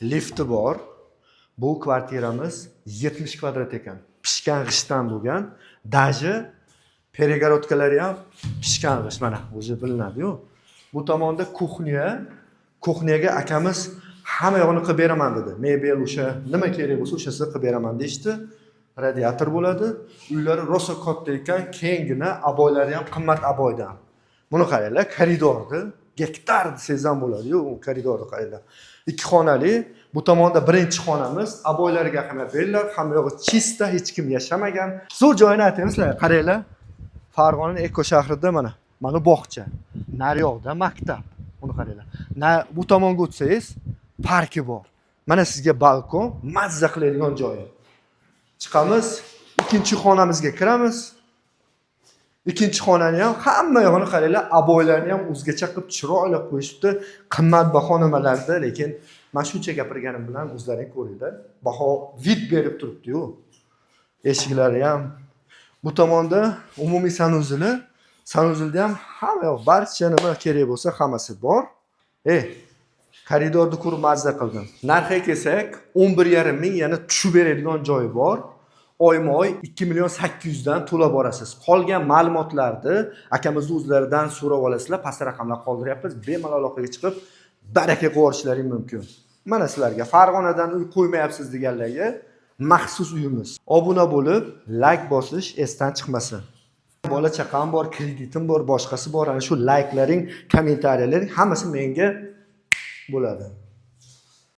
Lifti bor. Bu kvartiramiz 70 kvadrat ekan. Pishgan g'ishtdan bo'lgan. Даже перегородка lari ham pishgan g'isht, mana, o'zi bilinadi-yu. Bu tomonda кухня. Кухня ga akamiz hamma yog'ini qilib beraman dedi. Mebel, o'sha nima kerak bo'lsa, o'shasini qilib beraman deyishdi. Radiator bo'ladi. Uylari rosa katta ekan, kenggina, обой lari ham qimmat обой dan. Buni qaranglar, koridorni gektar desangiz ham bo'ladi-yu, u koridorni qaranglar. Ikki xonali, bu tomonda birinchi xonamiz, обой lariga ahamiyat beringlar, hamma yog'i чисто, hech kim yashamagan. Zo'r joyini aytaymi sizlarga, qaranglar. Farg'ona eko shahrida mana, mana bog'cha. Naryoqda maktab. Buni qaranglar. Na bu tomonga o'tsangiz, parki bor. Mana sizga balkon, mazza qiladigan joyi. Chiqamiz, ikkinchi xonamizga kiramiz. Ikkinchi xonani ham hamma yog'ini qaranglar, обой larni ham o'zgacha qilib chiroyli qo'yishibdi. Qimmatbaho nimalarda, lekin man shuncha gapirganim bilan o'zlaring ko'ringlar. Baho вид berib turibdi-yu. Eshiklari ham. Bu tomonda umumiy санузел i. Санузел da ham hamma yoq, barcha nima kerak bo'lsa, hammasi bor. Koridorni ko'rib mazza qildim. Narxiga kelsak, 11,5 ming, yana tushib beradigan joyi bor. Oyma-oy 2 million 800 dan to'lab borasiz. Qolgan ma'lumotlarni akamizni o'zlaridan so'rab olasizlar. Pastda raqamlar qoldiryapmiz. Bemalol aloqaga chiqib, baraka qilib yuborishlaring mumkin. Mana sizlarga Farg'onadan uy qo'ymayapsiz deganlarga maxsus uyimiz. Obuna bo'lib, layk bosish esdan chiqmasin. Bola chaqam bor, kreditim bor, boshqasi bor. Ana shu layklaring, kommentariyalaring hammasi menga bo'ladi.